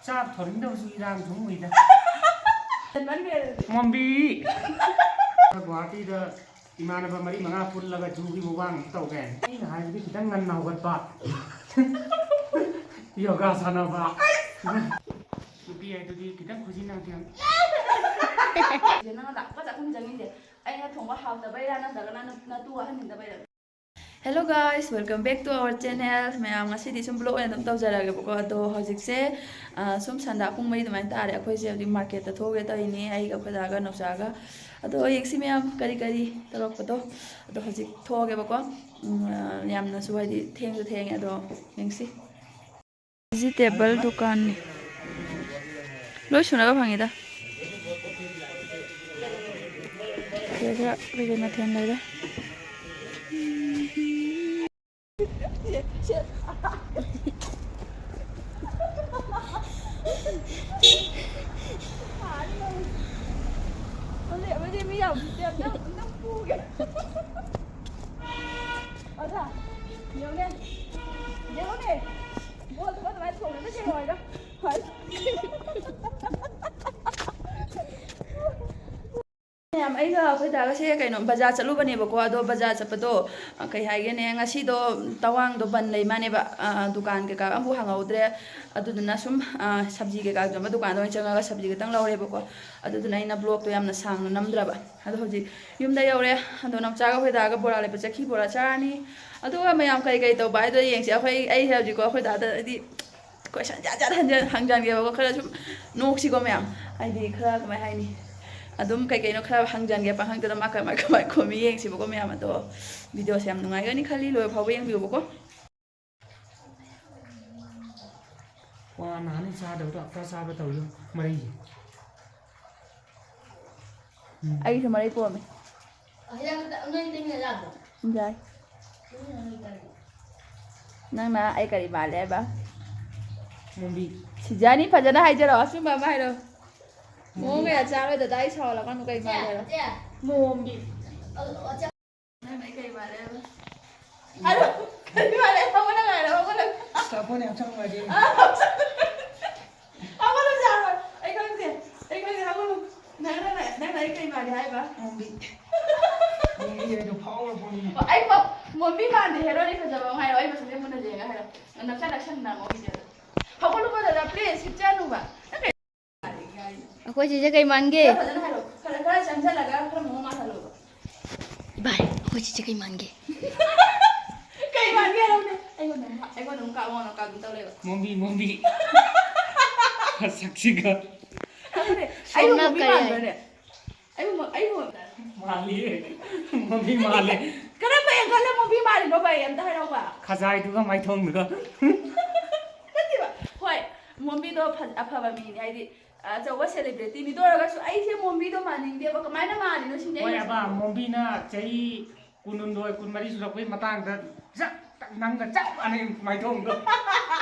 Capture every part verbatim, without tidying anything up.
ꯆꯥꯛ ꯊꯣꯡꯅꯤꯡꯗꯕꯁꯨ ꯏꯔꯥꯡ ꯊꯣꯡꯉꯨꯏꯗ꯫ ꯃꯣꯝꯕꯤ꯫ ꯒꯨꯍꯥꯇꯤꯗ ꯏꯃꯥꯟꯅꯕ ꯃꯔꯤ ꯃꯉꯥ ꯄꯨꯜꯂꯒ ꯖꯨꯒꯤ ꯃꯨꯛꯕꯥꯡ ꯑꯃ ꯇꯧꯒꯦ꯫ ꯑꯩꯅ ꯍꯥꯏꯕꯗꯤ ꯈꯤꯇꯪ ꯉꯟꯅ ꯍꯧꯒꯠꯄ꯫ ꯌꯣꯒꯥ ꯁꯥꯟꯅꯕ꯫ ꯅꯨꯄꯤ ꯍꯥꯏꯗꯨꯗꯤ ꯈꯤꯇꯪ ꯈꯨꯖꯤ ꯅꯥꯟꯊꯣꯛ꯫ ꯅꯪ ꯂꯥꯛꯄ ꯆꯥꯛꯈꯨꯝ ꯆꯪꯉꯤꯁꯦ ꯑꯩꯅ ꯊꯣꯡꯕ ꯍꯥꯎꯇꯕꯩꯔꯥ ꯅꯠꯇ꯭ꯔꯒꯅ ꯅ-, ꯅꯇꯨ ꯋꯥꯍꯟꯅꯤꯡꯗꯕꯩꯔꯥ? Hello guys, welcome back to our channel. ꯃꯌꯥꯝ, ꯉꯁꯤꯗꯤ ꯁꯨꯝ vlog ꯑꯣꯏꯅ ꯑꯗꯨꯝ ꯇꯧꯖꯔꯛꯑꯒꯦꯕꯀꯣ꯫ ꯑꯗꯣ ꯍꯧꯖꯤꯛꯁꯦ, ꯑ, ꯁꯨꯝ ꯁꯟꯗꯥ ꯄꯨꯡ ꯃꯔꯤ ꯑꯗꯨꯃꯥꯏꯅ ꯇꯥꯔꯦ꯫ ꯑꯩꯈꯣꯏꯁꯦ ꯍꯧꯖꯤꯛ ꯃꯥꯔꯀꯦꯠꯇ ꯊꯣꯛꯑꯒꯦ ꯇꯧꯔꯤꯅꯦ, ꯑꯩꯒ ꯑꯩꯈꯣꯏ ꯗꯥꯒ ꯅꯧꯆꯥꯒ꯫ ꯑꯗꯣ ꯌꯦꯡꯁꯤ ꯃꯌꯥꯝ ꯀꯔꯤ ꯀꯔꯤ ꯇꯧꯔꯛꯄꯗꯣ꯫ ꯑꯗꯣ ꯍꯧꯖꯤꯛ ꯊꯣꯛꯑꯒꯦꯕꯀꯣ꯫ ꯎꯝ, ꯑ, ꯌꯥꯝꯅꯁꯨ ꯍꯥꯏꯗꯤ ꯊꯦꯡꯁꯨ ꯊꯦꯡꯉꯦ꯫ ꯑꯗꯣ ꯌꯦꯡꯁꯤ꯫ ꯚꯤꯖꯤꯇꯦꯕꯜ ꯗꯨꯀꯥꯟꯅꯤ꯫ ꯂꯣꯏ ꯁꯨꯅꯕ ꯐꯪꯉꯤꯗ꯫ ꯁꯤꯗ ꯀꯩꯀꯩ ꯃꯊꯦꯜ ꯂꯩꯔꯦ꯫ ꯃꯌꯥꯝ, ꯑꯩꯒ ꯑꯩꯈꯣꯏ ꯗꯥꯒꯁꯦ ꯀꯩꯅꯣ ꯕꯖꯥꯔ ꯆꯠꯂꯨꯕꯅꯦꯕꯀꯣ꯫ ꯑꯗꯣ ꯕꯖꯥꯔ ꯆꯠꯄꯗꯣ, ꯑ, ꯀꯩ ꯍꯥꯏꯒꯦꯅꯦ, ꯉꯁꯤꯗꯣ ꯇꯋꯥꯡꯗꯣ ꯕꯟ ꯂꯩ ꯃꯥꯅꯦꯕ꯫ ꯑ, ꯗꯨꯀꯥꯟ ꯀꯩꯀꯥ ꯑꯃꯐꯥꯎ ꯍꯥꯡꯍꯧꯗ꯭ꯔꯦ꯫ ꯑꯗꯨꯗꯨꯅ ꯁꯨꯝ, ꯑ, ꯁꯕꯖꯤ ꯀꯩꯀꯥ ꯌꯣꯟꯕ ꯗꯨꯀꯥꯟꯗ ꯑꯣꯏꯅ ꯆꯪꯉꯒ ꯁꯕꯖꯤ ꯈꯛꯇꯪ ꯂꯧꯔꯦꯕꯀꯣ꯫ ꯑꯗꯨꯗꯨꯅ ꯑꯩꯅ vlogꯇꯣ ꯌꯥꯝꯅ ꯁꯥꯡꯅ ꯅꯝꯗ꯭ꯔꯕ꯫ ꯑꯗꯣ ꯍꯧꯖꯤꯛ ꯌꯨꯝꯗ ꯌꯧꯔꯦ꯫ ꯑꯗꯣ ꯅꯥꯎꯆꯥꯒ ꯑꯩꯈꯣꯏ ꯗꯥꯒ ꯕꯣꯔꯥ ꯂꯩꯕ ꯆꯠꯈꯤ, ꯕꯣꯔꯥ ꯆꯥꯔꯅꯤ꯫ ꯑꯗꯨꯒ ꯃꯌꯥꯝ ꯀꯩ ꯀꯩ ꯇꯧꯕ ꯍꯥꯏꯗꯣ ꯌꯦꯡꯁꯤ꯫ ꯑꯩꯈꯣꯏ, ꯑꯩꯁꯦ ꯍꯧꯖꯤꯛꯀꯣ ꯑꯩꯈꯣꯏ ꯗꯥꯗ ꯍꯥꯏꯗꯤ question ꯖꯥꯠ ꯖꯥꯠ ꯍꯟꯖꯟ-, ꯍꯪꯖꯟꯒꯦꯕꯀꯣ꯫ ꯈꯔ ꯁꯨꯝ ꯅꯣꯛꯁꯤꯀꯣ ꯃꯌꯥꯝ꯫ ꯍꯥꯏꯗꯤ ꯈꯔ ꯀꯃꯥꯏ ꯍꯥꯏꯅꯤ? ꯑꯗꯨꯝ ꯀꯩ ꯀꯩꯅꯣ ꯈꯔ ꯍꯪꯖꯟꯒꯦ ꯄꯥꯈꯪꯗꯨꯗ ꯃꯥ ꯀꯃꯥꯏ ꯀꯃꯥꯏ ꯈꯨꯝꯃꯤ ꯌꯦꯡꯁꯤꯕꯀꯣ ꯃꯌꯥꯝ꯫ ꯑꯗꯣ videoꯁꯦ ꯌꯥꯝ ꯅꯨꯡꯉꯥꯏꯒꯅꯤ ꯈꯜꯂꯤ꯫ ꯂꯣꯏꯕ ꯐꯥꯎꯕ ꯌꯦꯡꯕꯤꯌꯨꯕꯀꯣ꯫ ꯋꯥ ꯅꯍꯥꯟꯅꯤ ꯆꯥꯗꯕꯗꯣ ꯑꯝꯇ ꯆꯥꯕ ꯇꯧꯔꯤꯗꯣ ꯃꯔꯩꯁꯦ꯫ ꯎꯝ꯫ ꯑꯩꯒꯤꯁꯨ ꯃꯔꯩ ꯄꯣꯝꯃꯦ꯫ ꯌꯥꯏ꯫ ꯅꯪꯅ ꯑꯩ ꯀꯔꯤ ꯃꯥꯜꯂꯦ ꯍꯥꯏꯕ? ꯃꯣꯝꯕꯤ꯫ ꯁꯤꯖꯥꯅꯤ, ꯐꯖꯅ ꯍꯥꯏꯖꯔꯣ, ꯑꯆꯨꯝꯕ ꯑꯃ ꯍꯥꯏꯔꯣ꯫ ꯃꯑꯣꯡ ꯀꯌꯥ ꯆꯥꯔꯣꯏ ꯗꯗꯥ, ꯑꯩ ꯁꯥꯎꯍꯜꯂꯛꯀꯅꯨ, ꯀꯩ ꯃꯥꯜꯂꯦ ꯍꯥꯏꯔꯣ? ꯃꯣꯝꯕꯤ꯫ ꯅꯪ ꯑꯩ ꯀꯩ ꯃꯥꯜꯂꯦ ꯍꯥꯏꯕ? ꯍꯥꯏꯔꯣ꯫ ꯀꯔꯤ ꯃꯥꯜꯂꯦ? ꯍꯧꯒꯠꯂꯒ ꯍꯥꯏꯔꯣ, ꯍꯧꯒꯠꯂꯒ꯫ ꯑꯁ, ꯑꯩꯈꯣꯏꯅ ꯌꯥꯝ ꯆꯪꯕ ꯍꯥꯏꯗꯤ꯫ ꯃꯣꯝꯕꯤ ꯍꯥꯏꯗꯣ ꯐꯥꯎꯔꯕꯅꯤ꯫ ꯑꯩ ꯃꯣ-, ꯃꯣꯝꯕꯤ ꯃꯥꯟꯗꯦ, ꯍꯦꯔꯣꯅꯤ ꯐꯖꯕ ꯑꯃ ꯍꯥꯏꯔꯣ, ꯑꯩ ꯃꯁꯛꯁꯦ ꯃꯨꯟꯅ ꯌꯦꯡꯉ ꯍꯥꯏꯔꯣ꯫ ꯅꯞꯁꯥ ꯅꯞꯁꯟꯅ ꯃꯣꯝꯕꯤꯁꯦ꯫ ꯍꯧꯒꯠꯂꯨꯀꯣ ꯗꯗꯥ, please, ꯍꯤꯞꯆꯅꯨꯕ꯫ ꯅꯪ ꯀꯩ-, ꯑꯩꯈꯣꯏ ꯆꯦꯁꯦ ꯀꯩ ꯃꯥꯟꯒꯦ? ꯈꯔ ꯐꯖꯅ ꯍꯥꯏꯔꯣ꯫ ꯈꯔ, ꯈꯔ ꯆꯪꯁꯜꯂꯒ ꯈꯔ ꯃꯑꯣꯡ ꯃꯥꯜꯍꯜꯂꯣꯕ꯫ ꯏꯕꯥꯏ, ꯑꯩꯈꯣꯏ ꯆꯦꯁꯦ ꯀꯩ ꯃꯥꯟꯒꯦ? ꯀꯩ ꯃꯥꯟꯒꯦ ꯍꯥꯏꯔꯣꯅꯦ? ꯑꯩꯉꯣꯟꯗ ꯑꯃꯨꯛ, ꯑꯩꯉꯣꯟꯗ ꯑꯃꯨꯛ ꯀꯥꯞ, ꯑꯩꯉꯣꯟꯗ ꯑꯃꯨꯛ ꯀꯥꯞ ꯑꯗꯨꯝ ꯇꯧ ꯂꯩꯕ꯫ ꯃꯣꯝꯕꯤ, ꯃꯣꯝꯕꯤ꯫ ꯁꯛꯁꯤꯒ꯫ ꯑꯗꯨꯅꯦ, ꯑꯩꯕꯨ ꯁꯣꯝꯅ ꯃꯣꯝꯕꯤ ꯀꯔꯤ? ꯃꯥꯟꯕ꯭ꯔꯅꯦ? ꯑꯩꯕꯨ, ꯑꯩꯕꯨ ꯃꯥꯜꯂꯤꯌꯦ꯫ ꯃꯣꯝꯕꯤ ꯃꯥꯜꯂꯦ꯫ ꯀꯔꯝꯕ angle ꯗ ꯃꯣꯝꯕꯤ ꯃꯥꯜꯂꯤꯅꯣꯕ? ꯑꯩ ꯑꯝꯇ ꯍꯥꯏꯔꯛꯎꯕ꯫ ꯈꯖꯥꯏꯗꯨꯒ ꯃꯥꯏꯊꯣꯡꯗꯨꯒ꯫ ꯅꯠꯇꯦꯕ꯫ ꯍꯣꯏ, ꯃꯣꯝꯕꯤꯗꯣ ꯐ-, ꯑꯐꯕ ꯃꯤꯅꯤ, ꯍꯥꯏꯗꯤ, ꯑꯆꯧꯕ celebrity ꯅꯤ꯫ ꯑꯗꯨ ꯑꯣꯏꯔꯒꯁꯨ ꯑꯩꯁꯦ ꯃꯣꯝꯕꯤꯗꯣ ꯃꯥꯟꯅꯤꯡꯗꯦꯕ꯫ ꯀꯃꯥꯏꯅ ꯃꯥꯜꯂꯤꯅꯣ ꯁꯤꯅꯦ ꯑꯩꯅ ꯍꯣꯏ, ꯑꯕ, ꯁꯤꯗ ꯃꯣꯝꯕꯤꯅ ꯆꯍꯤ ꯀꯨꯟꯍꯨꯝꯗꯣꯏ, ꯀꯨꯟꯃꯔꯤ ꯁꯨꯔꯛꯄꯩ ꯃꯇꯥꯡꯗ ꯖꯛ ꯅꯪꯒ ꯆꯞ ꯃꯥꯟꯅꯩ ꯃꯥꯏꯊꯣꯡꯗꯣ꯫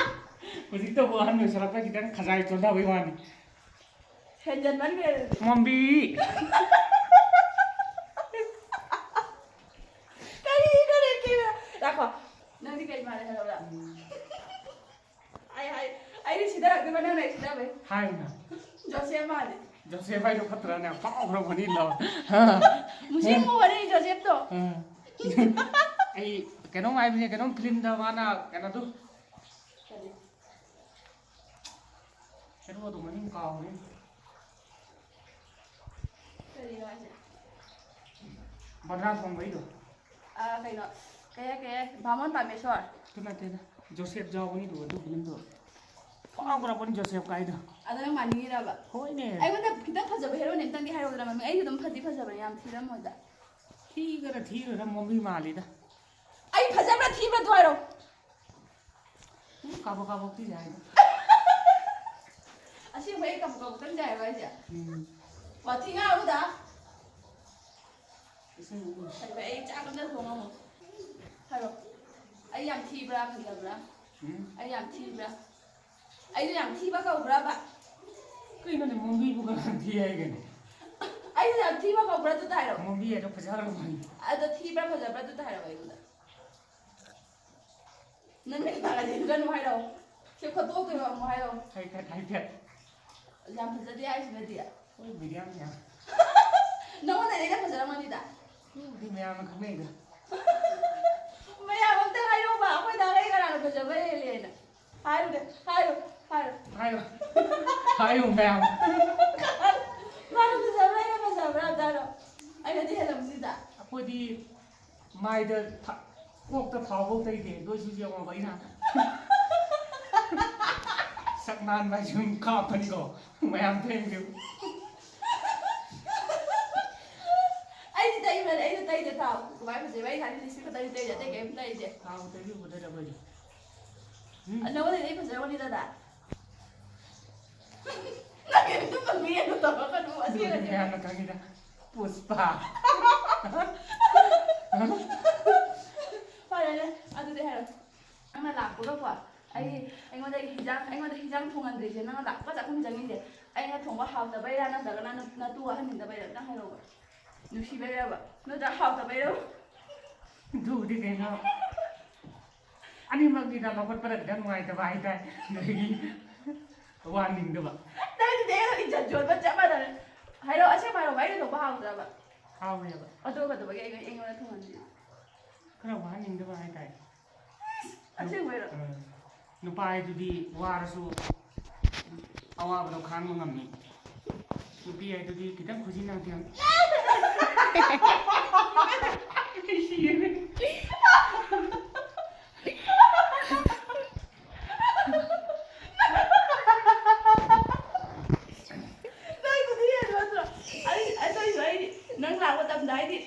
ꯍꯧꯖꯤꯛꯇꯕꯨ ꯑꯍꯟ ꯑꯣꯏꯁꯜꯂꯛꯄꯩ ꯈꯤꯇꯪ ꯈꯖꯥꯏ ꯆꯣꯟꯊꯕꯩ ꯋꯥꯅꯤ꯫ ꯍꯦꯟꯖꯟꯃꯟꯈ꯭ꯔꯦ ꯑꯗꯨꯗꯤ꯫ ꯃꯣꯝꯕꯤ꯫ ꯀꯔꯤꯅꯣꯅꯦ ꯀꯦꯃꯦꯔꯥ? ꯂꯥꯛꯈꯣ꯫ ꯅꯪꯗꯤ ꯀꯩ ꯃꯥꯜꯂꯦ ꯍꯥꯏꯔꯛꯎꯔꯥ? ꯎꯝ꯫ ꯑꯩ ꯍꯥꯏ-, ꯑꯩꯗꯤ ꯁꯤꯗꯔꯛꯇꯣꯏꯕ, ꯅꯪꯅ ꯑꯩ ꯁꯤꯗꯕꯩ꯫ ꯍꯥꯏꯅ꯫ ꯖꯣꯁꯦꯐ ꯃꯥꯜꯂꯦ꯫ ꯖꯣꯁꯦꯐ ꯍꯥꯏꯗꯣ ꯐꯠꯇ꯭ꯔꯥꯅꯦ? ꯐꯥꯎꯈ꯭ꯔꯕꯅꯤ ꯂꯣ꯫ ꯃꯨꯁꯤꯡ ꯃꯨꯕꯅꯤ ꯖꯣꯁꯦꯐꯇꯣ꯫ ꯑꯥ꯫ ꯑꯩ ꯀꯩꯅꯣꯝ ꯍꯥꯏꯕꯅꯦ, ꯀꯩꯅꯣꯝ ꯐꯤꯂꯝꯗ ꯃꯥꯅ ꯀꯩꯅꯣꯗꯨ꯫ ꯀꯔꯤ? ꯍꯦꯔꯣꯗꯣ ꯃꯃꯤꯡ ꯀꯥꯎꯔꯦ꯫ ꯀꯔꯤꯅꯣ ꯍꯥꯏꯁꯦ? ꯕꯗ꯭ꯔꯥ ꯊꯣꯡꯕꯩꯗꯣ꯫ ꯑꯥ, ꯀꯩꯅꯣ, ꯀꯩ ꯍꯥꯏ, ꯀꯩ ꯍꯥꯏ, ꯚꯥꯃꯣꯟ ꯄꯥꯃꯦꯁꯣꯔ꯫ ꯑꯗꯨ ꯅꯠꯇꯦꯗ, ꯖꯣꯁꯦꯐ ꯌꯥꯎꯕꯅꯤꯗꯣ, ꯑꯗꯨ ꯐꯤꯂꯝꯗꯣ꯫ ꯐꯥꯎꯈ꯭ꯔꯕꯅꯤ ꯖꯣꯁꯦꯐ ꯀꯥꯏꯗꯣ꯫ ꯑꯗꯣ ꯅꯪ ꯃꯥꯟꯅꯤꯡꯉꯤꯔꯕ? ꯍꯣꯏꯅꯦ꯫ ꯑꯩꯉꯣꯟꯗ ꯈꯤꯇꯪ ꯐꯖꯕ ꯍꯦꯔꯣꯅꯤ ꯑꯝꯇꯪꯗꯤ ꯍꯥꯏꯔꯛꯎꯗꯅ, ꯃꯃꯤꯡ꯫ ꯑꯩꯁꯨ ꯑꯗꯨꯝ ꯐꯗꯤ ꯐꯖꯕꯅꯦ, ꯌꯥꯝ ꯊꯤꯔꯝꯃꯣꯏꯗ꯫ ꯊꯤꯒꯦꯔꯥ ꯊꯤꯔꯣꯏꯔꯥ ꯃꯣꯝꯕꯤ ꯃꯥꯜꯂꯤꯗ꯫ ꯑꯩ ꯐꯖꯕ꯭ꯔꯥ ꯊꯤꯕ꯭ꯔꯥ ꯑꯗꯨ ꯍꯥꯏꯔꯣ꯫ ꯎꯝ, ꯀꯥꯕꯛ ꯀꯥꯕꯛꯇꯤ ꯌꯥꯏꯗ꯫ ꯑꯁꯦꯡꯕ ꯑꯩ ꯀꯥꯕꯛ ꯀꯥꯕꯛꯇꯪ ꯌꯥꯏꯔꯣ ꯍꯥꯏꯁꯦ? ꯎꯝ꯫ ꯋꯥꯊꯤ ꯉꯥꯡꯅꯨꯗ꯫ ꯑꯁꯦꯡꯕ꯫ ꯍꯥꯏꯕ, ꯑꯩ ꯆꯥꯛ ꯑꯝꯇ ꯊꯣꯡꯉꯝꯃꯣ꯫ ꯍꯥꯏꯔꯣ꯫ ꯑꯩ ꯌꯥꯝ ꯊꯤꯕ꯭ꯔꯥ ꯐꯖꯕ꯭ꯔꯥ? ꯎꯝ꯫ ꯑꯩ ꯌꯥꯝ ꯊꯤꯕ꯭ꯔꯥ? ꯑꯩꯗꯣ ꯌꯥꯝ ꯊꯤꯕ ꯀꯧꯕ꯭ꯔꯕ? ꯀꯩꯅꯣꯅꯦ, ꯃꯣꯝꯕꯤꯕꯨ ꯀꯅꯥ ꯊꯤ ꯍꯥꯏꯒꯦꯅꯦ? ꯑꯩꯗꯣ ꯌꯥꯝ ꯊꯤꯕ ꯀꯧꯕ꯭ꯔꯥ ꯑꯗꯨ ꯇꯥꯏꯔꯣ? ꯃꯣꯝꯕꯤ ꯍꯥꯏꯗꯣ ꯐꯖꯈ꯭ꯔꯕꯅꯤ꯫ ꯑꯗꯣ ꯊꯤꯕ꯭ꯔꯥ ꯐꯖꯕ꯭ꯔꯥ ꯑꯗꯨ ꯇꯥꯏꯔꯣ ꯑꯩꯉꯣꯟꯗ? ꯅꯪ ꯃꯤꯠ ꯇꯥꯔꯗꯤ ꯍꯤꯞꯀꯅꯨ ꯍꯥꯏꯔꯣ? ꯁꯤ ꯈꯣꯠꯇꯣꯛꯇꯣꯏꯕ ꯑꯃꯨꯛ ꯍꯥꯏꯔꯣ? ꯍꯥꯏꯐꯦꯠ, ꯍꯥꯏꯐꯦꯠ꯫ ꯌꯥꯝ ꯐꯖꯗꯦ ꯍꯥꯏꯁꯤꯅꯗꯤ꯫ ꯍꯣꯏ, medium ꯌꯥꯝ꯫ ꯅꯉꯣꯟꯗ ꯑꯩꯅ ꯐꯖꯔꯝꯒꯅꯤꯗ꯫ ꯑꯗꯨꯕꯨꯗꯤ ꯃꯌꯥꯝꯅ ꯈꯪꯅꯩꯗ꯫ ꯃꯌꯥꯝ ꯑꯝꯇ ꯍꯥꯏꯔꯣꯕ, ꯑꯩꯈꯣꯏ ꯗꯥ ꯑꯩ ꯀꯅꯥꯅ ꯐꯖꯕ ꯍꯦꯜꯂꯦꯅ꯫ ꯍꯥꯏꯔꯨꯗꯦ, ꯍꯥꯏꯔꯣ, ꯍꯥꯏꯔꯣ꯫ ꯍꯥꯏꯌꯨ꯫ ꯍꯥꯏꯌꯨ ꯃꯌꯥꯝ꯫ ꯃꯥꯅ ꯐꯖꯕ꯭ꯔꯥ, ꯑꯩꯅ ꯐꯖꯕ꯭ꯔꯥ ꯑꯝꯇ ꯍꯥꯏꯔꯣ꯫ ꯑꯩꯅꯗꯤ ꯍꯦꯜꯂꯝꯅꯤꯗ꯫ ꯑꯩꯈꯣꯏꯗꯤ ꯃꯥꯏꯗ ꯊ-, ꯀꯣꯛꯇ ꯊꯥꯎꯐꯧ ꯇꯩꯗꯦ, ꯑꯗꯨ ꯑꯣꯏꯁꯨ ꯌꯦꯡꯉꯣꯕ ꯑꯩꯅ꯫ ꯁꯛ ꯅꯥꯟꯕ ꯍꯥꯏꯁꯤ ꯑꯗꯨꯝ ꯀꯥꯞꯄꯅꯤꯀꯣ, ꯃꯌꯥꯝ ꯊꯦꯡꯁꯨ꯫ ꯑꯩꯗꯤ ꯇꯩꯕꯅꯦ, ꯑꯩꯗꯤ ꯇꯩꯗꯦ ꯊꯥꯎ꯫ ꯀꯃꯥꯏꯅ ꯐꯖꯩꯕ? ꯑꯩ ꯊꯥꯗꯤ ꯂꯤꯞꯁꯇꯤꯛ ꯈꯛꯇꯅꯤ ꯇꯩꯁꯦ, ꯑꯇꯩ ꯀꯩꯝ ꯇꯩꯗꯦ꯫ ꯊꯥꯎ ꯇꯩꯕꯤꯕꯗ ꯑꯩꯈꯣꯏꯗꯤ꯫ ꯎꯝ꯫ ꯅꯉꯣꯟꯗꯩꯗꯤ ꯑꯩ ꯐꯖꯔꯝꯒꯅꯤꯗ, ꯗꯥ꯫ ꯅꯪꯒꯤ ꯑꯗꯨꯝꯕ ꯃꯤ ꯑꯗꯨ ꯇꯧꯔꯛꯀꯅꯨ, ꯑꯗꯨꯗꯤ ꯑꯁꯦꯡꯕꯅꯦ꯫ ꯃꯌꯥꯝꯅ ꯈꯪꯉꯤꯗ꯫ ꯄꯨꯁꯄꯥ꯫ ꯐꯔꯦꯅꯦ, ꯑꯗꯨꯗꯤ ꯍꯥꯏꯔꯣ꯫ ꯅꯪꯅ ꯂꯥꯛꯄꯒꯀꯣ, ꯑꯩ, ꯑꯩꯉꯣꯟꯗ ꯍꯤꯟꯖꯥꯡ, ꯑꯩꯉꯣꯟꯗ ꯍꯤꯟꯖꯥꯡ ꯊꯣꯡꯍꯟꯗ꯭ꯔꯤꯁꯦ, ꯅꯪꯅ ꯂꯥꯛꯄꯒ ꯆꯥꯛꯈꯨꯝ ꯆꯪꯉꯤꯁꯦ, ꯑꯩꯅ ꯊꯣꯡꯕ ꯍꯥꯎꯇꯕꯩꯔꯥ, ꯅꯠꯇ꯭ꯔꯒꯅ ꯅ-, ꯅꯇꯨ ꯋꯥꯍꯟꯅꯤꯡꯗꯕꯩꯔꯥ? ꯑꯝꯇꯪ ꯍꯥꯏꯔꯛꯑꯣꯕ꯫ ꯅꯨꯡꯁꯤꯕꯩꯔꯕ? ꯅꯠꯇ꯭ꯔꯒ ꯍꯥꯎꯇꯕꯩꯔꯕ? ꯑꯗꯨꯕꯨꯗꯤ ꯀꯩꯅꯣ, ꯑꯅꯤꯃꯛꯅꯤꯗ, ꯂꯧꯈꯠꯄꯗ ꯈꯤꯇꯪ ꯅꯨꯡꯉꯥꯏꯇꯕ ꯍꯥꯏꯇꯥꯔꯦ꯫ ꯑꯗꯒꯤ ꯋꯥꯍꯟꯅꯤꯡꯗꯕ꯫ ꯅꯪꯒꯤꯗꯤ ꯑꯩꯒ ꯏꯖꯠ ꯌꯣꯟꯕ ꯆꯞ ꯃꯥꯟꯅꯔꯦ꯫ ꯍꯥꯏꯔꯛꯑꯣ, ꯑꯁꯦꯡꯕ ꯍꯥꯏꯔꯛꯑꯣ, ꯑꯩꯅ ꯊꯣꯡꯕ ꯍꯥꯎꯇ꯭ꯔꯕ? ꯍꯥꯎꯋꯦꯕ꯫ ꯑꯗꯨ ꯀꯩꯗꯧꯕꯒꯤ ꯑꯩꯉꯣꯟ-, ꯑꯩꯉꯣꯟꯗ ꯊꯣꯡꯍꯟꯗ꯭ꯔꯤꯅꯣ? ꯈꯔ ꯋꯥꯍꯟꯅꯤꯡꯗꯕ ꯍꯥꯏꯇꯥꯔꯦ꯫ ꯑꯁꯦꯡꯕꯩꯔꯣ? ꯑ, ꯅꯨꯄꯥ ꯍꯥꯏꯗꯨꯗꯤ ꯋꯥꯔꯁꯨ ꯑꯋꯥꯕꯗꯣ ꯈꯥꯡꯕ ꯉꯝꯃꯤ꯫ ꯅꯨꯄꯤ ꯍꯥꯏꯗꯨꯗꯤ ꯈꯤꯇꯪ ꯈꯨꯖꯤꯟꯅ ꯈꯤꯇꯪ ꯁꯤꯔꯦ꯫ ꯅꯪꯗꯨꯗꯤ ꯍꯦꯟꯃꯟꯗ꯭ꯔꯣ? ꯑꯩ, ꯑꯩ ꯇꯧꯔꯤꯁꯨ ꯑꯩꯗꯤ ꯅꯪ ꯂꯥꯛꯄ ꯃꯇꯝꯗ ꯍꯥꯏꯗꯤ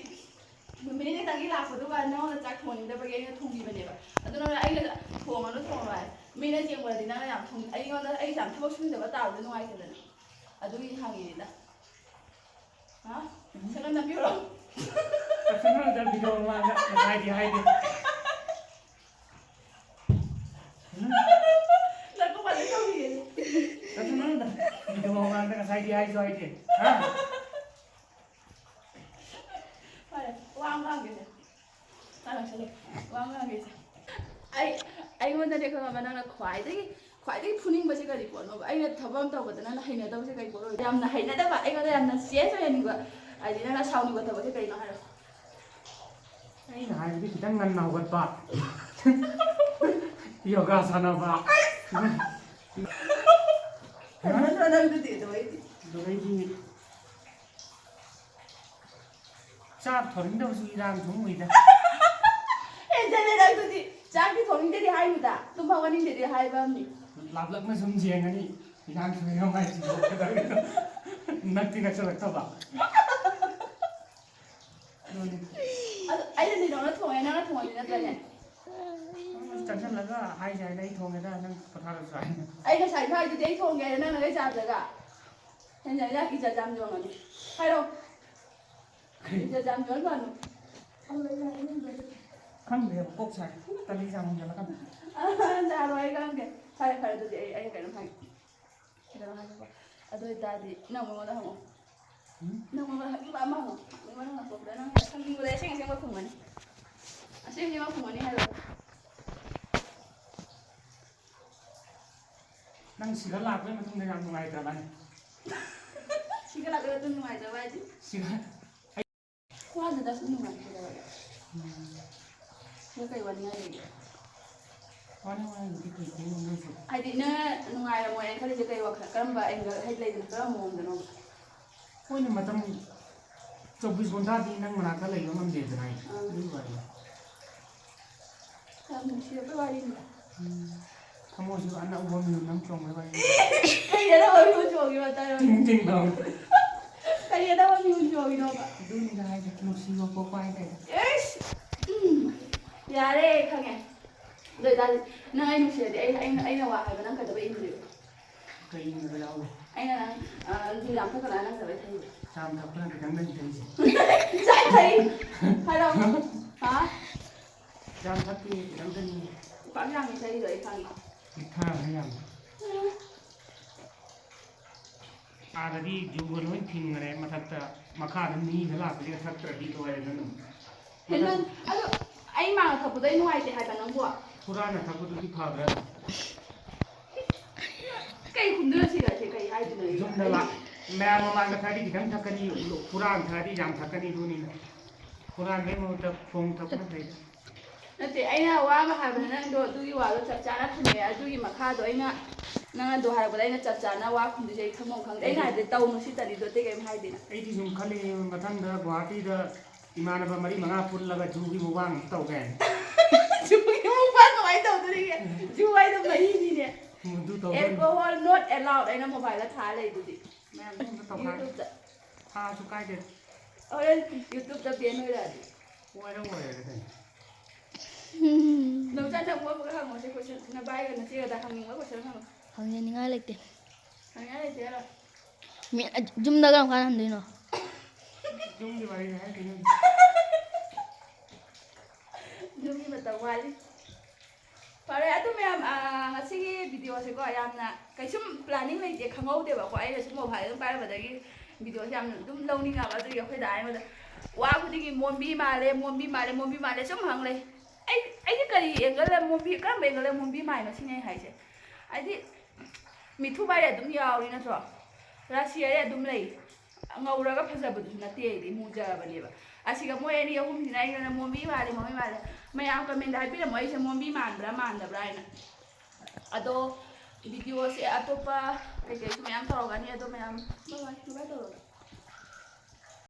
ꯅꯨꯃꯤꯠ ꯅꯤꯅꯤꯇꯪꯒꯤ ꯂꯥꯛꯄꯗꯨꯒ ꯅꯉꯣꯟꯗ ꯆꯥꯛ ꯊꯣꯡꯅꯤꯡꯗꯕꯒꯤ ꯑꯩꯅ ꯊꯣꯡꯕꯤꯕꯅꯦꯕ꯫ ꯑꯗꯨ ꯅꯪꯅ ꯑꯩꯅ ꯊꯣꯡꯉꯅꯨ, ꯊꯣꯡꯉꯅꯨ ꯍꯥꯏ꯫ ꯃꯤꯅ ꯌꯦꯡꯕꯗꯗꯤ ꯅꯪꯅ ꯌꯥꯝ ꯊꯣꯡ-, ꯑꯩꯉꯣꯟꯗ ꯑꯩꯁꯦ ꯌꯥꯝ ꯊꯕꯛ ꯁꯨꯍꯟꯗꯕ ꯇꯥꯕꯗꯣ ꯅꯨꯡꯉꯥꯏꯇꯦꯗꯅ꯫ ꯑꯗꯨꯒꯤ ꯍꯪꯉꯤꯅꯤꯗ꯫ ꯍꯥ? ꯁꯦꯀꯟ ꯅꯞꯄꯤꯔꯣ? ꯀꯁꯇꯃꯔꯗ ꯚꯤꯗꯤꯑꯣ ꯃꯃꯥꯡꯗ ꯉꯁꯥꯏꯗꯤ ꯍꯥꯏꯗꯦ꯫ ꯅꯪ ꯀꯃꯥꯏꯅ ꯇꯧꯔꯤꯒꯦ? ꯀꯁꯇꯃꯔꯗ ꯚꯤꯗꯤꯑꯣ ꯃꯃꯥꯡꯗ ꯉꯁꯥꯏꯗꯤ ꯍꯥꯏꯁꯨ ꯍꯥꯏꯗꯦ꯫ ꯍꯥ? ꯐꯔꯦ, ꯋꯥ ꯑꯃ ꯍꯪꯒꯦꯁꯦ꯫ ꯇꯥꯔꯛꯁꯅꯨ꯫ ꯋꯥ ꯑꯃ ꯍꯪꯒꯦꯁꯦ꯫ ꯑꯩ, ꯑꯩꯉꯣꯟꯗꯅꯦ ꯈꯪꯉꯕ, ꯅꯪꯅ ꯈ꯭ꯋꯥꯏꯗꯒꯤ, ꯈ꯭ꯋꯥꯏꯗꯒꯤ ꯐꯨꯅꯤꯡꯕꯁꯦ ꯀꯔꯤ ꯄꯣꯠꯅꯣꯕ? ꯑꯩꯅ ꯊꯕꯛ ꯑꯃ ꯇꯧꯕꯗ ꯅꯪꯅ ꯍꯩꯅꯗꯕꯁꯦ ꯀꯔꯤ ꯄꯣꯠ ꯑꯣꯏ? ꯌꯥꯝꯅ ꯍꯩꯅꯗꯕ, ꯑꯩꯉꯣꯟꯗ ꯌꯥꯝꯅ ꯆꯦꯟꯖ ꯑꯣꯏꯍꯟꯅꯤꯡꯕ꯫ ꯍꯥꯏꯗꯤ ꯅꯪꯅ ꯁꯥꯎꯅꯤꯡꯕ ꯊꯕꯛꯁꯦ ꯀꯩꯅꯣ ꯍꯥꯏꯔꯣ꯫ ꯑꯩꯅ ꯍꯥꯏꯕꯗꯤ ꯈꯤꯇꯪ ꯉꯟꯅ ꯍꯧꯒꯠꯄ, ꯌꯣꯒꯥ ꯁꯥꯟꯅꯕ꯫ ꯍꯦꯟꯃꯟꯗ꯭ꯔꯣ ꯅꯪꯗꯨꯗꯤ? ꯑꯗꯨ ꯑꯩꯗꯤ ꯑꯗꯨꯗꯩꯗꯤ ꯆꯥꯛ ꯊꯣꯡꯅꯤꯡꯗꯕꯁꯨ ꯏꯔꯥꯡ ꯊꯣꯡꯉꯣꯏꯗ꯫ ꯍꯦꯟꯖꯜꯂꯦ ꯅꯪꯗꯨꯗꯤ꯫ ꯆꯥꯛꯇꯤ ꯊꯣꯡꯅꯤꯡꯗꯦꯗꯤ ꯍꯥꯏꯅꯨꯗ, ꯇꯨꯝ ꯍꯧꯒꯠꯅꯤꯡꯗꯦꯗꯤ ꯍꯥꯏꯕ ꯑꯃꯅꯤ꯫ ꯂꯥꯞꯂꯞꯅ ꯁꯨꯝ ꯌꯦꯡꯉꯅꯤ, ꯏꯔꯥꯡ ꯊꯣꯡꯉꯤꯔꯣ ꯍꯥꯏꯁꯤꯕꯣ? ꯀꯩꯗꯧꯔꯤꯅꯣ? ꯅꯛꯇꯤ ꯅꯛꯁꯜꯂꯛꯇꯕ꯫ ꯑꯗꯨꯅꯤ꯫ ꯑꯗꯨ ꯑꯩꯅ ꯅꯤꯔꯣꯅ ꯊꯣꯡꯉꯦ, ꯅꯪꯅ ꯊꯣꯡꯉꯗꯤ ꯅꯠꯇ꯭ꯔꯅꯦ? ꯅꯪ ꯆꯪꯁꯜꯂꯒ ꯍꯥꯏꯁꯦ ꯍꯥꯏꯅ ꯑꯩ ꯊꯣꯡꯉꯦꯗ, ꯅꯪ ꯄꯣꯊꯥꯔꯁꯨ ꯍꯥꯏꯅ꯫ ꯑꯩ ꯉꯁꯥꯏꯁꯨ ꯍꯥꯏꯗꯨꯗꯤ ꯑꯩ ꯊꯣꯡꯒꯦ ꯍꯥꯏꯅ, ꯅꯪꯅ ꯂꯣꯏ ꯆꯥꯗ꯭ꯔꯒ꯫ ꯍꯦꯟꯖꯜꯂꯦ, ꯏꯖꯠ ꯌꯥꯝ ꯌꯣꯟꯒꯅꯤ꯫ ꯍꯥꯏꯔꯣ꯫ ꯏꯖꯠ ꯌꯥꯝ ꯌꯣꯟꯒꯅꯨ꯫ ꯈꯪꯗꯦ, ꯀꯣꯛ ꯁꯥꯏ꯫ ꯇꯜꯂꯤ ꯆꯥꯃꯟꯗꯅ ꯈꯪꯗꯦ꯫ ꯆꯥꯔꯣ, ꯑꯩ ꯈꯪꯗꯦ꯫ ꯐꯔꯦ, ꯐꯔꯦ, ꯑꯗꯨꯗꯤ ꯑꯩ, ꯑꯩ ꯀꯩꯅꯣꯝ ꯍꯥꯏꯒꯦ꯫ ꯀꯩꯅꯣꯝ ꯍꯥꯏꯒꯦꯀꯣ꯫ ꯑꯗꯨ ꯑꯣꯏꯇꯥꯔꯗꯤ ꯅꯪ ꯃꯉꯣꯟꯗ ꯍꯪꯉꯣ꯫ ꯎꯝ? ꯅꯪ ꯃꯉꯣꯟꯗ ꯍꯪꯉꯣ, ꯑꯃ ꯍꯪꯉꯣ꯫ ꯃꯉꯣꯟꯗ ꯍꯪꯉꯣ꯫ ꯅꯪ ꯈꯪꯅꯤꯡꯕꯗ ꯑꯁꯦꯡ ꯑꯁꯦꯡꯕ ꯈꯨꯝꯒꯅꯤ꯫ ꯑꯁꯦꯡ ꯑꯁꯦꯡꯕ ꯈꯨꯝꯒꯅꯤ ꯍꯥꯏꯔꯣ꯫ ꯅꯪ ꯁꯤꯗ ꯂꯥꯛꯄꯒꯤ ꯃꯇꯨꯡꯗ ꯌꯥꯝ ꯅꯨꯡꯉꯥꯏꯇ꯭ꯔꯕꯅꯦ꯫ ꯁꯤꯗ ꯂꯥꯛꯄꯒꯤ ꯃꯇꯨꯡ ꯅꯨꯡꯉꯥꯏꯇ꯭ꯔꯕ ꯍꯥꯏꯗꯤ? ꯁꯤꯗ ꯋꯥꯗꯨꯗ ꯁꯨꯝ ꯅꯨꯡꯉꯥꯏꯇꯦ꯫ ꯎꯝ꯫ ꯅꯪ ꯀꯩ ꯋꯥꯅꯤꯡꯉꯥꯏ ꯂꯩꯒꯦ? ꯋꯥꯅꯤꯡꯉꯥꯏꯕꯨꯗꯤ ꯀꯩ ꯀꯩꯅꯣ ꯅꯣꯏꯁꯨ꯫ ꯍꯥꯏꯗꯤ ꯅꯪ ꯅꯨꯡꯉꯥꯏꯔꯝꯃꯣꯏꯅ ꯈꯜꯂꯤꯁꯦ ꯀꯩ ꯋꯥꯈꯜ, ꯀꯔꯝꯕ angle, ꯍꯥꯏꯗꯤ ꯂꯩꯗꯅ, ꯀꯔꯝꯕ ꯃꯑꯣꯡꯗꯅꯣꯕ? ꯍꯣꯏꯅꯦ, ꯃꯇꯝ ꯆꯧꯕꯤꯁ ꯘꯟꯇꯥꯗꯤ ꯅꯪ ꯃꯅꯥꯛꯇ ꯂꯩꯕ ꯉꯝꯗꯦꯗꯅ ꯑꯩ꯫ ꯑꯥ꯫ ꯑꯗꯨꯒꯤ ꯋꯥꯅꯤꯗ꯫ ꯌꯥꯝ ꯅꯨꯡꯁꯤꯔꯕ ꯋꯥꯔꯤꯅꯤ꯫ ꯎꯝ꯫ ꯊꯃꯣꯏꯁꯨ ꯑꯅꯧꯕ ꯃꯤꯍꯨꯟ ꯑꯃ ꯆꯣꯡꯕꯩ ꯋꯥꯔꯤꯅꯤ꯫ ꯀꯩ ꯑꯅꯧꯕ ꯃꯤꯍꯨꯟ ꯆꯣꯡꯉꯤꯕ ꯇꯥꯏ ꯋꯥꯔꯤ? ꯇꯤꯡ ꯇꯤꯡ ꯂꯥꯎ꯫ ꯀꯔꯤ ꯑꯅꯧꯕ ꯃꯤꯍꯨꯟ ꯆꯣꯡꯉꯤꯅꯣꯕ? ꯑꯗꯨꯅꯤꯗ ꯍꯥꯏꯁꯦ, ꯅꯨꯡꯁꯤꯕ ꯄꯣꯛꯄ ꯍꯥꯏꯇꯥꯔꯦ꯫ ꯏꯁ! ꯎꯝ꯫ ꯌꯥꯔꯦ, ꯈꯪꯉꯦ꯫ ꯑꯗꯨ ꯑꯣꯏꯇꯥꯔꯗꯤ ꯅꯪ ꯑꯩ ꯅꯨꯡꯁꯤꯔꯗꯤ ꯑꯩ, ꯑꯩꯅ, ꯑꯩꯅ ꯋꯥ ꯍꯥꯏꯕ ꯅꯪ ꯀꯩꯗꯧꯕꯩ ꯏꯟꯗ꯭ꯔꯤꯕ? ꯀꯩ ꯏꯟꯗꯕ ꯌꯥꯎꯒꯦ? ꯑꯩꯅ ꯅꯪ, ꯑ, ꯅꯨꯡꯊꯤꯜ ꯌꯥꯝ ꯊꯛꯀꯅꯣ ꯍꯥꯏ ꯅꯪ ꯀꯩꯗꯧꯕꯩ ꯊꯛꯏꯕ? ꯆꯥ ꯊꯛꯄꯅ ꯈꯤꯇꯪꯗꯅꯤ ꯊꯛꯏꯁꯦ꯫ ꯆꯥ ꯊꯛꯏ? ꯍꯥꯏꯔꯣ꯫ ꯍꯥ? ꯌꯥꯝ ꯊꯛꯇꯦ, ꯈꯤꯇꯪꯗꯅꯤ꯫ ꯄꯥꯛ ꯌꯥꯝꯃꯤ ꯊꯛꯏꯗꯣ ꯑꯩ ꯈꯪꯉꯤ꯫ ꯄꯤꯛꯊꯔꯕꯅꯤ ꯌꯥꯝꯅ꯫ ꯎꯝ꯫ ꯑꯥꯗꯗꯤ ꯖꯨꯒ ꯂꯣꯏ ꯊꯤꯡꯈ꯭ꯔꯦ ꯃꯊꯛꯇ, ꯃꯈꯥꯗ ꯃꯤꯒ ꯂꯥꯛꯄꯁꯤꯒ ꯊꯛꯇ꯭ꯔꯗꯤ ꯂꯣꯏꯔꯦ ꯑꯗꯨꯝ꯫ ꯍꯦꯟꯃꯟ-, ꯑꯗꯣ ꯑꯩ ꯃꯥꯡꯗ ꯊꯛꯄꯗꯣ ꯑꯩ ꯅꯨꯡꯉꯥꯏꯇꯦ ꯍꯥꯏꯕ ꯅꯪꯕꯨ꯫ ꯍꯨꯔꯥꯟꯅ ꯊꯛꯄꯗꯨꯗꯤ ꯐꯕ꯭ꯔꯥ? ꯀꯩ ꯈꯨꯝꯗꯣꯏꯅꯣ ꯁꯤꯒꯁꯦ? ꯀꯩ ꯍꯥꯏꯗꯣꯏꯅꯣ ꯑꯩ? ꯌꯨꯝꯗ ꯂꯥꯛ-, ꯃꯌꯥꯝ ꯃꯃꯥꯡꯗ ꯊꯛꯑꯗꯤ ꯈꯤꯇꯪ ꯊꯛꯀꯅꯤ, ꯍꯨꯔꯥꯟ ꯊꯛꯑꯗꯤ ꯌꯥꯝ ꯊꯛꯀꯅꯤ, ꯑꯗꯨꯅꯤꯅ ꯍꯨꯔꯥꯟꯕꯩ ꯃꯍꯨꯠꯇ ꯐꯣꯡ ꯊꯛꯄꯅ ꯐꯩꯗ꯫ ꯅꯠꯇꯦ, ꯑꯩꯅ ꯋꯥ ꯑꯃ ꯍꯥꯏꯕꯗ ꯅꯪꯗꯣ ꯑꯗꯨꯒꯤ ꯋꯥꯗꯣ ꯆꯞ ꯆꯥꯅ ꯈꯨꯝꯃꯛꯑꯦ꯫ ꯑꯗꯨꯒꯤ ꯃꯈꯥꯗꯣ ꯑꯩꯅ, ꯅꯪ ꯑꯗꯨ ꯍꯥꯏꯔꯛꯄꯗ ꯑꯩꯅ ꯆꯞ ꯆꯥꯅ ꯋꯥ ꯈꯨꯝꯗꯣꯏꯁꯦ ꯑꯩ ꯈꯪꯐꯝ ꯈꯪꯗꯦ꯫ ꯑꯩꯅ ꯍꯥꯏꯕꯗꯤ ꯇꯧꯅꯨ ꯁꯤ ꯇꯅꯤꯗꯣ ꯑꯇꯩ ꯀꯩꯝ ꯍꯥꯏꯗꯦꯅ꯫ ꯑꯩꯗꯤ ꯁꯨꯝ ꯈꯜꯂꯤ, ꯃꯊꯪꯗ ꯒꯨꯍꯥꯇꯤꯗ ꯏꯃꯥꯟꯅꯕ ꯃꯔꯤ ꯃꯉꯥ ꯄꯨꯜꯂꯒ ꯖꯨꯒꯤ ꯃꯨꯛꯕꯥꯡ ꯑꯃꯨꯛ ꯇꯧꯒꯦ ꯍꯥꯏꯅ꯫ ꯖꯨꯒꯤ ꯃꯨꯛꯕꯥꯡ ꯀꯃꯥꯏꯅ ꯇꯧꯗꯣꯔꯤꯒꯦ? ꯖꯨ ꯍꯥꯏꯗꯣ ꯃꯍꯤꯅꯤꯅꯦ꯫ ꯑꯗꯨ ꯇꯧꯗꯣꯏꯅꯤ꯫ Alcohol not allowed ꯑꯩꯅ ꯃꯣꯕꯥꯏꯜꯗ ꯊꯥ ꯂꯩꯗꯨꯗꯤ꯫ ꯃꯌꯥꯝ ꯑꯗꯨꯝ ꯇꯧꯈꯥꯏ꯫ YouTube-ꯇ꯫ ꯊꯥꯁꯨ ꯀꯥꯏꯗꯦ꯫ ꯍꯣꯔꯦꯟ YouTube-ꯇ ban ꯑꯣꯏꯔꯛꯑꯗꯤ꯫ ꯑꯣꯏꯔ ꯑꯣꯏꯔꯦ ꯀꯩꯅꯣ꯫ ꯅꯧꯆꯥ ꯅꯪ ꯑꯣꯏꯕꯒ ꯍꯪꯉꯣꯁꯦ question꯫ ꯅꯕꯥꯏꯒ ꯅꯆꯦꯒꯗ ꯍꯪꯅꯤꯡꯕ question ꯍꯪꯉꯣ꯫ ꯍꯪꯖꯅꯤꯡꯉꯥꯏ ꯂꯩꯇꯦ꯫ ꯍꯪꯅꯤꯡꯉꯥꯏ ꯂꯩꯇꯦ ꯍꯥꯏꯔꯣ? ꯃꯤ ꯌꯨꯝꯗ ꯀꯔꯝ ꯀꯥꯟꯗ ꯍꯟꯗꯣꯏꯅꯣ? ꯌꯨꯝꯒꯤ ꯋꯥꯔꯤꯅꯦ ꯍꯥꯏꯔꯛꯀꯦ ꯅꯪ꯫ ꯌꯨꯝꯒꯤ ꯃꯇꯝ ꯋꯥꯠꯂꯤ꯫ ꯐꯔꯦ ꯑꯗꯨ ꯃꯌꯥꯝ, ꯑꯥ, ꯉꯁꯤꯒꯤ video-ꯁꯦꯀꯣ ꯌꯥꯝꯅ ꯀꯩꯁꯨꯝ planning ꯂꯩꯇꯦ, ꯈꯪꯍꯧꯗꯦꯕꯀꯣ꯫ ꯑꯩꯅ ꯁꯨꯝ mobile ꯑꯗꯨꯝ ꯄꯥꯏꯔꯝꯕꯗꯒꯤ video-ꯁꯦ ꯌꯥꯝꯅ ꯑꯗꯨꯝ ꯂꯧꯅꯤꯡꯉꯕ꯫ ꯑꯗꯨꯒꯤ ꯑꯩꯈꯣꯏ ꯗꯥ ꯑꯩꯉꯣꯟꯗ ꯋꯥ ꯈꯨꯗꯤꯡꯒꯤ "ꯃꯣꯝꯕꯤ ꯃꯥꯜꯂꯦ, ꯃꯣꯝꯕꯤ ꯃꯥꯜꯂꯦ, ꯃꯣꯝꯕꯤ ꯃꯥꯜꯂꯦ" ꯁꯨꯝ ꯍꯪ ꯂꯩ꯫ ꯑꯩ, ꯑꯩꯁꯦ ꯀꯔꯤ angle-ꯗ ꯃꯣꯝꯕꯤ, ꯀꯔꯝꯕ angle-ꯗ ꯃꯣꯝꯕꯤ ꯃꯥꯜꯂꯤꯅꯣ ꯁꯤꯅꯦ ꯑꯩ ꯍꯥꯏꯁꯦ꯫ ꯍꯥꯏꯗꯤ ꯃꯤꯊꯨꯞ ꯍꯥꯏꯔꯦ ꯑꯗꯨꯝ ꯌꯥꯎꯔꯤ ꯅꯠꯇ꯭ꯔꯣ? ꯔꯥꯁꯤ ꯍꯥꯏꯔꯦ ꯑꯗꯨꯝ ꯂꯩ꯫ ꯉꯧꯔꯒ ꯐꯖꯕꯗꯨꯁꯨ ꯅꯠꯇꯦ ꯑꯩꯗꯤ, ꯃꯨꯖꯕꯅꯦꯕ꯫ ꯑꯁꯤꯒ ꯃꯣꯏ ꯑꯅꯤ ꯑꯍꯨꯝꯁꯤꯅ ꯑꯩꯉꯣꯟꯗ "ꯃꯣꯝꯕꯤ ꯃꯥꯜꯂꯦ, ꯃꯣꯝꯕꯤ ꯃꯥꯜꯂꯦ"꯫ ꯃꯌꯥꯝ comment-ꯗ ꯍꯥꯏꯕꯤꯔꯝꯃꯣ ꯑꯩꯁꯦ ꯃꯣꯝꯕꯤ ꯃꯥꯟꯕ꯭ꯔꯥ ꯃꯥꯟꯗꯕ꯭ꯔꯥ ꯍꯥꯏꯅ꯫ ꯑꯗꯣ video-ꯁꯦ ꯑꯇꯣꯞꯄ ꯀꯩꯀꯩꯁꯨ ꯃꯌꯥꯝ ꯇꯧꯔꯛꯀꯅꯤ꯫ ꯑꯗꯣ ꯃꯌꯥꯝ bye bye, bye bye ꯇꯧꯔꯣ꯫